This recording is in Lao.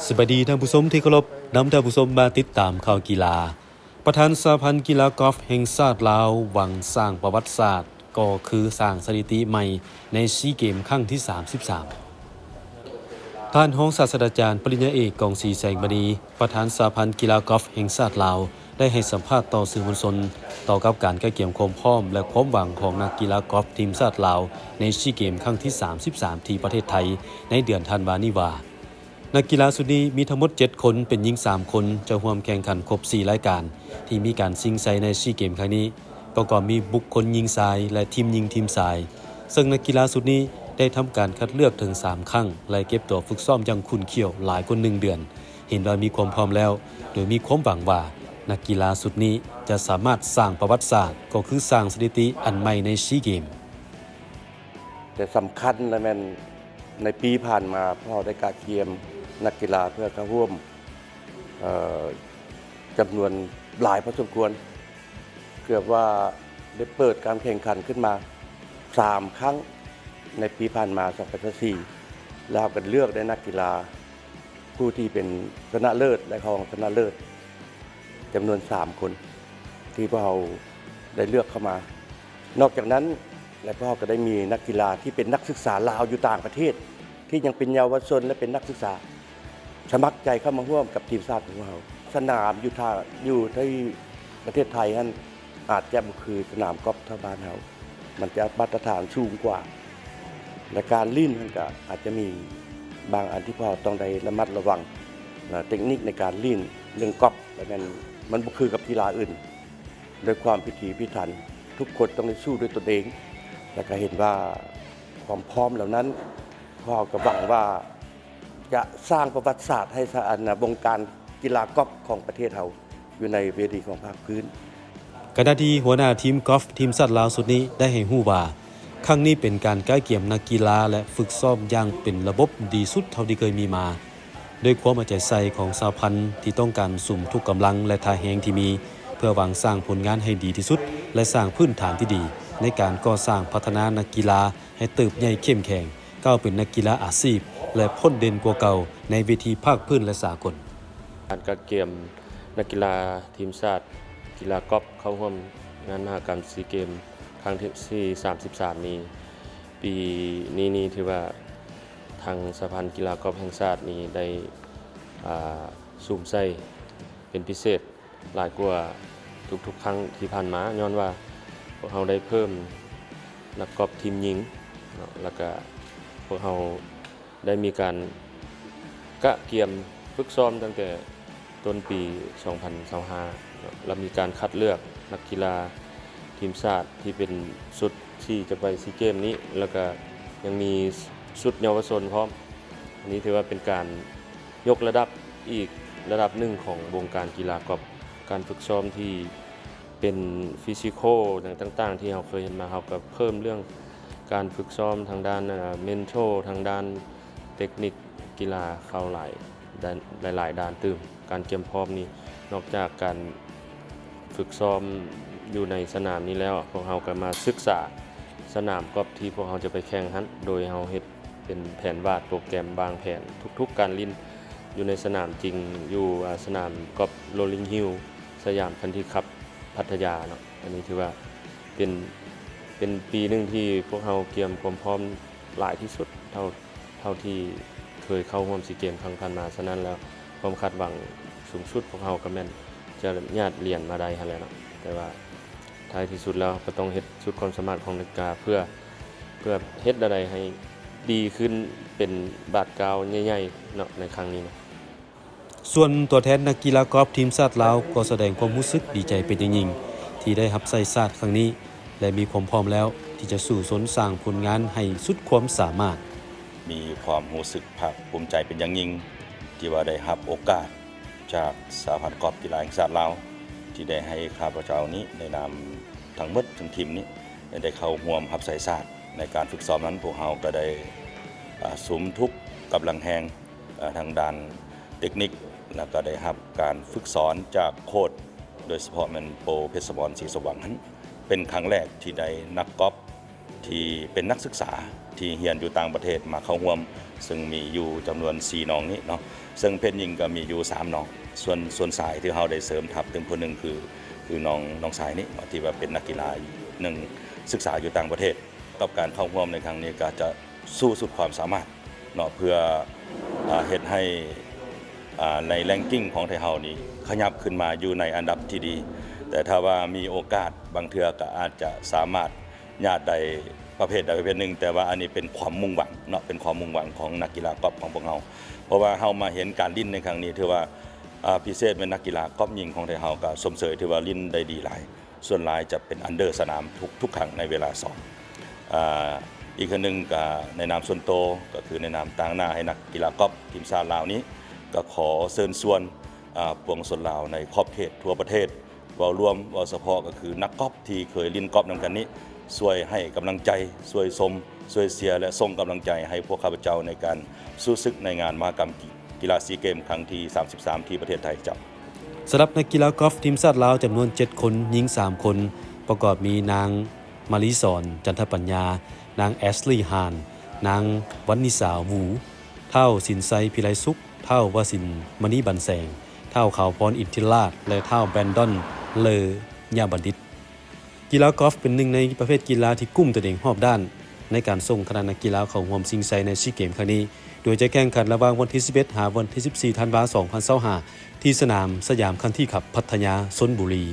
ສະບາຍດີທ່ານຜູ້ຊົມທີ່ເຄົາລົບ, ນຳທ່ານຜູ້ຊົມມາຕິດຕາມຂ່າວກິລາ. ປະທານສະຫະພັນກິລາກອຟແຫ່ງຊາດລາວ ຫວັງສ້າງປະຫວັດສາດ ກໍຄືສ້າງສະຖິຕິໃໝ່ໃນຊີເກມຄັ້ງທີສາມສິບສາມ. ທ່ານຮອງສາດສະດາຈານ ປະລິນຍາເອກ ກອງສີ ແສງມະນີ ປະທານສະຫະພັນກິລາກອຟແຫ່ງຊາດລາວ ໄດ້ໃຫ້ສຳພາດຕໍ່ສື່ມວນຊົນ ຕໍ່ກັບການກະກຽມຄວາມພ້ອມ ແລະ ຄວາມຫວັງຂອງນັກກິລາກອຟທີມຊາດລາວ ໃນຊີເກມຄັ້ງທີສາມສິບສາມ ທີ່ປະເທດໄທ ໃນເດືອນທັນວານີ້ວ່າ ນັກກິລາຊຸດນີ້ມີທັງໝົດເຈັດຄົນ ເປັນຍິງສາມຄົນ ຈະຮ່ວມແຂ່ງຂັນຄົບສີ່ລາຍການ ທີ່ມີການຊິງໄຊໃນຊີເກມຄັ້ງນີ້ ປະກອບມີບຸກຄົນຍິງຊາຍ ແລະ ທີມຍິງທີມຊາຍ, ເຊິ່ງນັກກິລາຊຸດນີ້ໄດ້ທຳການຄັດເລືອກເຖິງສາມຄັ້ງ ແລະ ເກັບຕົວຝຶກຊ້ອມຢ່າງຂຸ້ນຂ້ຽວຫຼາຍກວ່າໜຶ່ງເດືອນ, ເຫັນວ່າມີຄວາມພ້ອມແລ້ວ, ໂດຍມີຄວາມຫວັງວ່ານັກກິລາຊຸດນີ້ຈະສາມາດສ້າງປະຫວັດສາດ ກໍຄືສ້າງສະຖິຕິອັນໃໝ່ໃນຊີເກມ. ແຕ່ສຳຄັນລະແມ່ນໃນປີຜ່ານມາ ພວກເຮົາໄດ້ກະກຽມນັກກິລາເພື່ອເຂົ້າຮ່ວມ ເອີ ຈຳນວນຫຼາຍພໍສົມຄວນ ເກືອບວ່າໄດ້ເປີດການແຂ່ງຂັນຂຶ້ນມາສາມຄັ້ງໃນປີຜ່ານມາ ສອງພັນຊາວສີ່ ແລ້ວເຮົາກໍເລືອກໄດ້ນັກກິລາ ຜູ້ທີ່ເປັນຊະນະເລີດ ແລະ ຮອງຊະນະເລີດ ຈຳນວນສາມຄົນ ທີ່ພວກເຮົາໄດ້ເລືອກເຂົ້າມາ. ນອກຈາກນັ້ນ ແລະ ພວກເຮົາກໍໄດ້ມີນັກກິລາທີ່ເປັນນັກສຶກສາລາວຢູ່ຕ່າງປະເທດ ທີ່ຍັງເປັນເຍົາວະຊົນ ແລະ ເປັນນັກສຶກສາ ສະໝັກໃຈເຂົ້າມາຮ່ວມກັບທີມຊາດຂອງພວກເຮົາ. ສະໜາມຢູ່ທ່າ ຢູ່ທີ່ປະເທດໄທຫັ້ນ ອາດຈະບໍ່ຄືສະໜາມກອບແຖວບ້ານເຮົາ, ມັນຈະມາດຕະຖານສູງກວ່າ ແລະ ການຫຼິ້ນຫັ້ນກະອາດຈະມີບາງອັນທີ່ພວກເຮົາຕ້ອງໄດ້ລະມັດລະວັງ ເຕັກນິກໃນການຫຼິ້ນ ເລື່ອງກອບ ແລະ ແມ່ນມັນບໍ່ຄືກັບກິລາອື່ນ. ດ້ວຍຄວາມພິຖີພິຖັນ ທຸກຄົນຕ້ອງໄດ້ສູ້ດ້ວຍຕົນເອງ ແລະ ກະເຫັນວ່າຄວາມພ້ອມເຫຼົ່ານັ້ນ ພວກເຮົາກະຫວັງວ່າຈະສ້າງປະຫວັດສາດໃຫ້ສະ ອັນ ວົງການກິລາກອບຂອງປະເທດເຮົາ ຢູ່ໃນເວທີຂອງພາກພື້ນ. ຂະນະທີ່ຫົວໜ້າທີມກອຟທີມຊາດລາວຊຸດນີ້ໄດ້ໃຫ້ຮູ້ວ່າ ຄັ້ງນີ້ເປັນການກະກຽມນັກກິລາ ແລະ ຝຶກຊ້ອມຢ່າງເປັນລະບົບດີສຸດເທົ່າທີ່ເຄີຍມີມາ, ດ້ວຍຄວາມເອົາໃຈໃສ່ຂອງສະຫະພັນທີ່ຕ້ອງການສຸມທຸກກຳລັງ ແລະ ທ່າແຮງທີ່ມີ ເພື່ອຫວັງສ້າງຜົນງານໃຫ້ດີທີ່ສຸດ ແລະ ສ້າງພື້ນຖານທີ່ດີໃນການກໍ່ສ້າງພັດທະນານັກກິລາໃຫ້ເຕີບໃຫຍ່ເຂັ້ມແຂງ, ກ້າວເປັນນັກກິລາອາຊີບ ແລະ ພົ້ນເດັ່ນກວ່າເກົ່າໃນເວທີພາກພື້ນ ແລະ ສາກົນ. ການກະກຽມນັກກິລາທີມຊາດກິລາກອບເຂົ້າຮ່ວມງານມະຫະກຳຊີເກມຄັ້ງທີສາມສິບສາມນີ້ ປີນີ້ນີ້ຖືວ່າທາງສະຫະພັນກິລາກອບແຫ່ງຊາດນີ້ໄດ້ ອ່າ ສຸມໃສ່ເປັນພິເສດຫຼາຍກວ່າທຸກໆຄັ້ງທີ່ຜ່ານມາ ຍ້ອນວ່າພວກເຮົາໄດ້ເພີ່ມນັກກອບທີມຍິງເນາະ ແລ້ວກະພວກເຮົາ ໄດ້ມີການກະກຽມຝຶກຊ້ອມຕັ້ງແຕ່ຕົ້ນປີສອງພັນຊາວຫ້າເນາະ ແລ້ວມີການຄັດເລືອກນັກກິລາທີມຊາດທີ່ເປັນຊຸດທີ່ຈະໄປຊີເກມນີ້ ແລ້ວກະຍັງມີຊຸດເຍົາວະຊົນພ້ອມ. ອັນນີ້ຖືວ່າເປັນການຍົກລະດັບອີກລະດັບໜຶ່ງຂອງວົງການກິລາກອບ. ການຝຶກຊ້ອມທີ່ເປັນຟີຊິຄໍຫຍັງຕ່າງໆທີ່ເຮົາເຄີຍເຫັນມາ ເຮົາກະເພີ່ມເລື່ອງການຝຶກຊ້ອມທາງດ້ານ ເອີ ເມັນໂທ ທາງດ້ານ ເຕັກນິກກິລາເຂົ້າຫຼາຍດ້ານ ຫຼາຍໆດ້ານຕື່ມ. ການກຽມພ້ອມນີ້ ນອກຈາກການຝຶກຊ້ອມຢູ່ໃນສະໜາມນີ້ແລ້ວ ພວກເຮົາກະມາສຶກສາສະໜາມກອບທີ່ພວກເຮົາຈະໄປແຂ່ງຫັ້ນ ໂດຍເຮົາເຮັດເປັນແຜນວາດໂປຣແກຣມວາງແຜນທຸກໆການຫຼິ້ນຢູ່ໃນສະໜາມຈິງ ຢູ່ ອາ ສະໜາມກອບໂຣລິງຮິວ ສະຫຍາມຄັນທຣີຄັບ ພັດທະຍາເນາະ. ອັນນີ້ຖືວ່າເປັນ ເປັນປີໜຶ່ງທີ່ພວກເຮົາກຽມຄວາມພ້ອມຫຼາຍທີ່ສຸດເທົ່າ ເທົ່າທີ່ເຄີຍເຂົ້າຮ່ວມຊີເກມຄັ້ງຜ່ານມາ. ສະນັ້ນແລ້ວ ຄວາມຄາດຫວັງສູງສຸດພວກເຮົາກະແມ່ນຈະຍາດຫຼຽນມາໄດ້ຫັ້ນແຫຼະເນາະ ແຕ່ວ່າທ້າຍທີ່ສຸດແລ້ວກະຕ້ອງເຮັດສຸດຄວາມສາມາດຂອງນັກກິລາ ເພື່ອ ເພື່ອເຮັດແນວໃດໃຫ້ດີຂຶ້ນ ເປັນບາດກ້າວໃຫຍ່ໆເນາະ ໃນຄັ້ງນີ້ເນາະ. ສ່ວນຕົວແທນນັກກິລາກອບທີມຊາດລາວກໍສະແດງຄວາມຮູ້ສຶກດີໃຈເປັນຢ່າງຍິ່ງ ທີ່ໄດ້ຮັບໃຊ້ຊາດຄັ້ງນີ້ ແລະ ມີຄວາມພ້ອມແລ້ວທີ່ຈະສູ້ຊົນສ້າງຜົນງານໃຫ້ສຸດຄວາມສາມາດ. ມີຄວາມຮູ້ສຶກພາກພູມໃຈເປັນຢ່າງຍິ່ງ ທີ່ວ່າໄດ້ຮັບໂອກາດຈາກສະຫະພັນກອບກິລາແຫ່ງຊາດລາວ ທີ່ໄດ້ໃຫ້ຂ້າພະເຈົ້ານີ້ ໃນນາມທັງໝົດທັງທີມນີ້ ໄດ້ເຂົ້າຮ່ວມຮັບໃຊ້ຊາດ. ໃນການຝຶກຊ້ອມນັ້ນ ພວກເຮົາກະໄດ້ ອາ ສຸມທຸກກຳລັງແຮງ ເອີ ທາງດ້ານເຕັກນິກ ແລ້ວກະໄດ້ຮັບການຝຶກສອນຈາກໂຄດ ໂດຍສະເພາະແມ່ນໂປຣເພັດສະໝອນ ສີສະຫວ່າງຫັ້ນ ເປັນຄັ້ງແລກທີ່ໄດ້ນັກກອບ ທີ່ເປັນນັກສຶກສາທີ່ຮຽນຢູ່ຕ່າງປະເທດມາເຂົ້າຮ່ວມ ເຊິ່ງມີຢູ່ຈຳນວນສີ່ນ້ອງນີ້ເນາະ ເຊິ່ງເພດຍິງກໍມີຢູ່ສາມນ້ອງ ສ່ວນ ສ່ວນຊາຍທີ່ເຮົາໄດ້ເສີມທັບຕື່ມຜູ້ໜຶ່ງ ຄື ຄືນ້ອງ ນ້ອງຊາຍນີ້ເນາະ ທີ່ວ່າເປັນນັກກິລາ ໜຶ່ງ ສຶກສາຢູ່ຕ່າງປະເທດ. ກັບການເຂົ້າຮ່ວມໃນຄັ້ງນີ້ກໍຈະສູ້ສຸດຄວາມສາມາດເນາະ ເພື່ອ ອາ ເຮັດໃຫ້ ອາ ໃນ ranking ຂອງໄທເຮົານີ້ຂະຫຍັບຂຶ້ນມາຢູ່ໃນອັນດັບທີ່ດີ ແຕ່ຖ້າວ່າມີໂອກາດ ບາງເທື່ອກໍອາດຈະສາມາດ ຍາດໄດ້ປະເພດໃດປະເພດໜຶ່ງ, ແຕ່ວ່າອັນນີ້ເປັນຄວາມມຸ່ງຫວັງເນາະ, ເປັນຄວາມມຸ່ງຫວັງຂອງນັກກິລາກອບຂອງພວກເຮົາ, ເພາະວ່າເຮົາມາເຫັນການຫຼິ້ນໃນຄັ້ງນີ້ ຖືວ່າ ອາ ພິເສດແມ່ນນັກກິລາກອບຍິງຂອງໄທເຮົາກໍຊົມເຊີຍ ຖືວ່າຫຼິ້ນໄດ້ດີຫຼາຍ, ສ່ວນຫຼາຍຈະເປັນອັນເດີສະໜາມທຸກ ທຸກຄັ້ງໃນເວລາຊ້ອມ. ອາ ອີກອັນໜຶ່ງກໍໃນນາມສ່ວນໂຕ ກໍຄືໃນນາມຕາງໜ້າໃຫ້ນັກກິລາກອບທີມຊາດລາວນີ້ ກໍຂໍເຊີນຊວນ ອາ ປວງຊົນລາວໃນຂອບເຂດທົ່ວປະເທດ ເວົ້າລວມ ເວົ້າສະເພາະກໍຄືນັກກອບທີ່ເຄີຍຫຼິ້ນກອບນຳກັນນີ້ ຊ່ວຍໃຫ້ກຳລັງໃຈ, ຊ່ວຍຊົມ, ຊ່ວຍເຊຍ ແລະ ສົ່ງກຳລັງໃຈໃຫ້ພວກຂ້າພະເຈົ້າໃນການສູ້ສຶກໃນງານມະຫະກຳກິລາຊີເກມຄັ້ງທີສາມສິບສາມ ທີ່ປະເທດໄທເຈົ້າ. ສຳລັບນັກກິລາກອບທີມຊາດລາວຈຳນວນເຈັດຄົນ, ຍິງສາມຄົນ, ປະກອບມີນາງ ມະລີສອນ ຈັນທະປັນຍາ, ນາງ ແອັສລີ ຮານ, ນາງ ວັນນິສາ ວູ, ທ້າວ ສິນໄຊ ພິໄລສຸກ, ທ້າວ ວະສິນ ມະນີບັນແສງ, ທ້າວ ຂາວພອນ ອິນທິລາດ ແລະ ທ້າວ ແບຣນດອນ ເລີຍະບັນດິດ. ກິລາກອຟເປັນໜຶ່ງໃນປະເພດກິລາທີ່ກຸ້ມຕົນເອງຮອບດ້ານ ໃນການສົ່ງຄະນະນັກກິລາເຂົ້າຮ່ວມຊິງໄຊໃນຊີເກມຄັ້ງນີ້ ໂດຍຈະແຂ່ງຂັນລະຫວ່າງວັນທີສິບເອັດ ຫາວັນທີສິບສີ່ ທັນວາ ສອງພັນຊາວຫ້າ ທີ່ສະໜາມສະຫຍາມຄັນທີຄັບ ພັດທະຍາ, ຊົນບຸລີ.